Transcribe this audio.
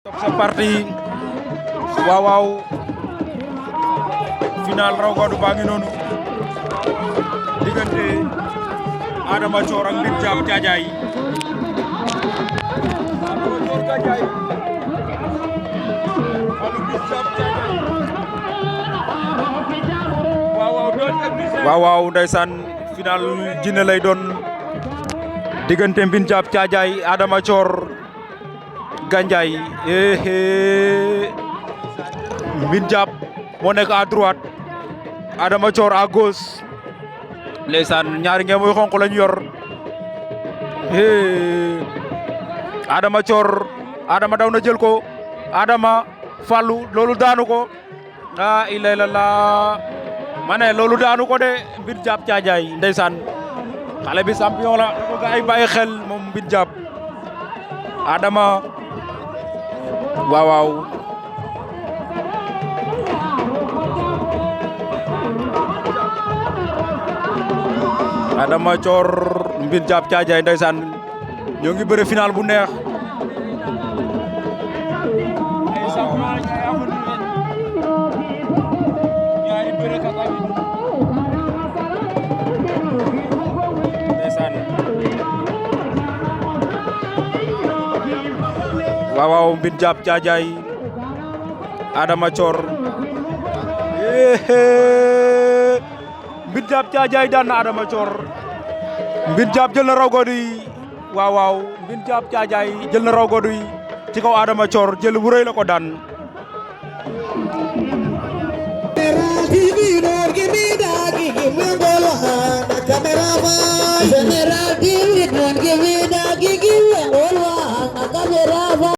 C'est parti waaw final raw gadu baa ngi noonu diggante Adama Thior ak Mbine Thiam Thiadiaye waaw ndeysaan final jinne lay doon diggante Mbine Thiam Thiadiaye Adama Thior Gandiaye Mbine Thiam moo nekk à droite Adama Thior à gauche ndeysaan ñaari ngeen muy xonq lañu yor Adama Thior Adama daw na jël ko Adama Fallou loolu daanu ko ah ilay la la ma ne loolu daanu ko de Mbine Thiam Thiadiaye ndeysaan xale bi champion la ko gaay bàyyi xel moom Mbine Thiam Adama waaw Adama Thior Mbine Thiam Thiadiaye ndeysaan ñoo ngi bëre final bu neex waaw Mbine Thiam Thiadiaye Adama Thior Mbine Thiam Thiadiaye daan na Adama Thior Mbine Thiam jël na raw gadu yi waaw Mbine Thiam Thiadiaye jël na raw gadu yi ci kaw Adama Thior jël bu rëy la ko daan